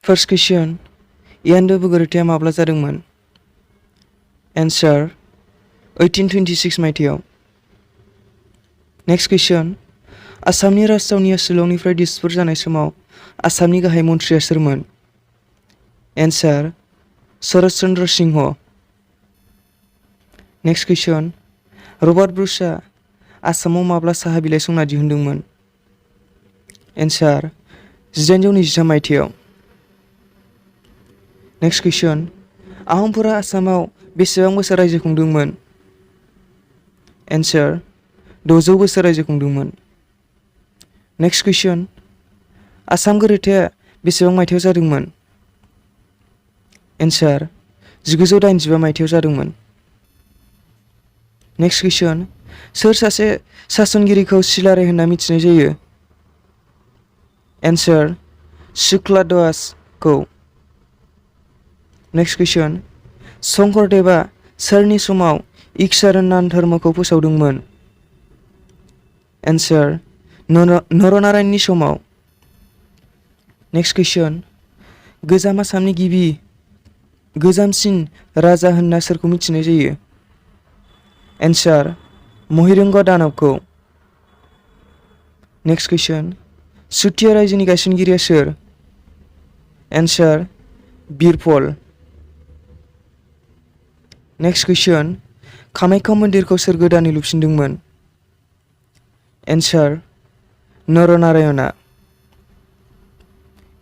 First question. Iando Bugurtia Mabla Zadungman. Answer. 1826 मायथाइयाव. Next question. आसामनि राजथावनिया शिलंनिफ्राय दिसपुर जानाय समाव आसामनि गाहाय मन्थ्रिया सोरमोन? Answer. Sharad Chandra Singh. Next question. Robert ब्रुसआ आसामाव माब्ला साहा बिलाइ संना दिहुनदोंमोन? Answer. 1823 मायथाइयाव. Next question. आहमफोरा आसामाव बेसेबां बोसोर रायजो खुंदोंमोन? Answer. 600 बोसोर रायजो खुंदोंमोन. Next question. आसाम गोरोबथाया बेसेबां मायथाइयाव जादोंमोन? Answer. 1985 मायथाइयाव जादोंमोन. Next question. सोर सासे सासनगिरिखौ सिलाराय होनना मिथिनाय जायो? Answer. Shukla दासखौ. Next question. Sankardeva सोरनि समाव इक्सारनान धर्मखौ फोसावदोंमोन? Answer. नरनारायणनि समाव. Next question. गोजाम आसामनि गोजामसिन राजा होनना सोरखौ मिथिनाय जायो? Answer. महिरंग दानबखौ. Next question. सुथिया रायजोनि गायसनगिरिया सोर? Answer. बिरपल. Next question. कामाख्या मन्दिरखौ सोर गोदानै लुफिनदोंमोन? Answer. नरनारायणआ.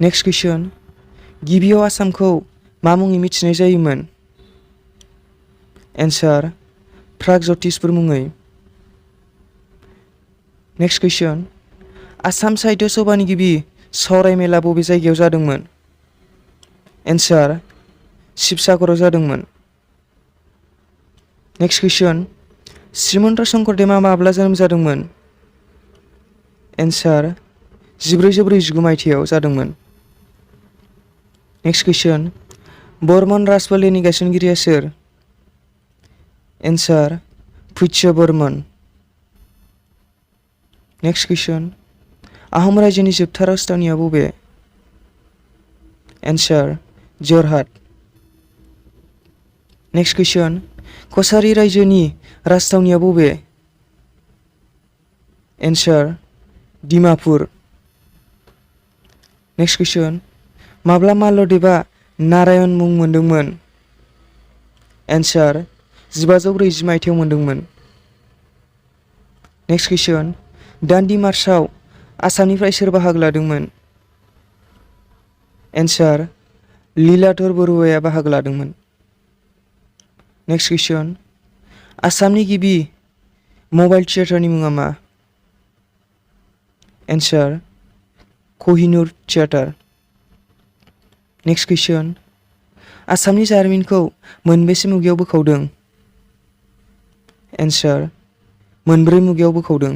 Next question. गिबियाव आसामखौ मा मुङै मिथिनाय जायोमोन? Answer. प्रागज्यतिसपुर मुङै. Next question. आसाम साहित्य सभानि गिबि सावराय मेला बबे जायगायाव जादोंमोन? Answer. शिबसागराव जादोंमोन. Next question. श्रीमन्त शंकरदेवा माब्ला जोनोम जादोंमोन? Answer. 1449 मायथाइयाव जादोंमोन. Next question. बर्मन राजफोलेरनि गायसनगिरिया सोर? Answer. पुष्य बर्मन. Next question. आहम रायजोनि जोबथा राजथावनिया बबे? Answer. Jorhat. Next question. Kachari रायजोनि राजथावनिया बबे? Answer. डिमापुर. Next question. माब्ला मालदेबआ नारायण मुं मोनदोंमोन? Answer. 1540 मायथाइयाव मोनदोंमोन. Next question. दान्दि मार्चआव आसामनिफ्राय सोर बाहागो लादोंमोन? Answer. लीलाधर बरुवाया बाहागो लादोंमोन. Next question. आसामनि गिबि मबाइल थियेटारनि मुङा मा? Answer. कहिनुर थियेटार. Next question. आसामनि जारिमिनखौ मोनबेसे मुगायाव बोखावदों? Answer. मोनब्रै मुगायाव बोखावदों.